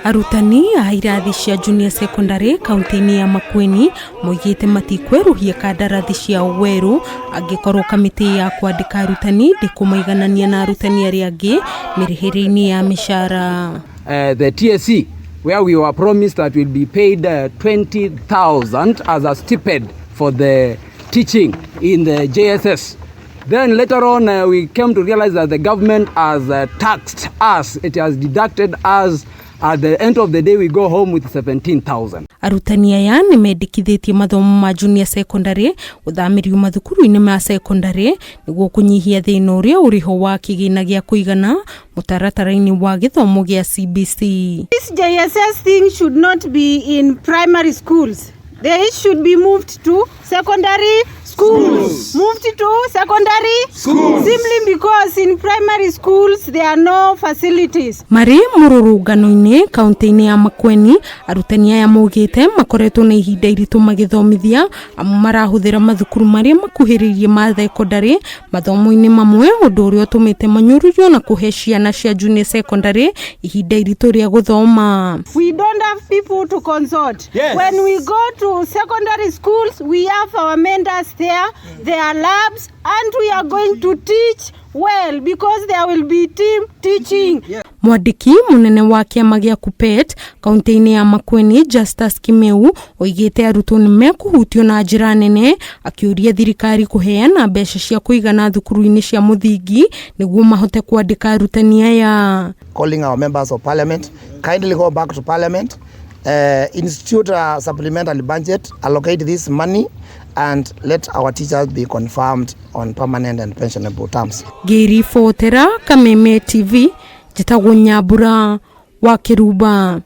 Arutani a irathi cia junior secondary kaunti-inĩ ya Makueni moigĩte matikwerũhia kandarathi ciao werũ angĩkorwo kamĩtĩ ya kwandĩka arutani ndĩkũmaiganania na arutani arĩa angĩ mĩrĩhĩre-inĩ ya mĩcara. The TSC, where we were promised that we'll be paid 20,000 as a stipend for the teaching in the JSS. Then later on, we came to realize that the government has taxed us, it has deducted us. At the end of the day, we go home with 17,000. Arutani aya nĩ mendekithĩtie mathomo ma junior secondary gũthamĩrio mathukuru-inĩ ma secondary nĩguo kũnyihia thĩna ũrĩa ũrĩho wa kĩgĩna gĩa kũigana mũtaratara-inĩ wa gĩthomo gĩa CBC. This JSS thing should not be in primary schools. They should be moved to secondary schools. Moved to secondary schools. Simply because in primary schools there are no facilities. Marĩ mũrũrũngano-inĩ kaunti-inĩ ya Makueni, arutani aya maugĩte makoretwo na ihinda iritũ magĩthomithia amu marahũthĩra mathukuru marĩa makuhĩrĩirie ma thekondarĩ mathomo-inĩ mamwe, ũndũ ũrĩa ũtũmĩte manyũrũrio na kũhe ciana cia junior secondary ihinda iritũ rĩa gũthoma. We don't have people to consult. When we go to secondary schools, we have our mentors there, there are labs, and we are going to teach well because there will be team teaching. Mwandĩki mũnene wa kĩama gĩa KUPPET kaunti-inĩ ya Makueni, Justus Kimeu, oigĩte arutwo nĩ mekũhutio na njĩra nene, akĩũria thirikari kũheana mbeca cia kũigana thukuru-inĩ cia mũthingi nĩguo mahote kwandĩka arutani aya. Calling our members of parliament, kindly go back to parliament, institute a supplementary budget, allocate this money, and let our teachers be confirmed on permanent and pensionable terms. Ngĩribotera Kameme TV, njĩtagwo Nyambura wa Kĩrumba.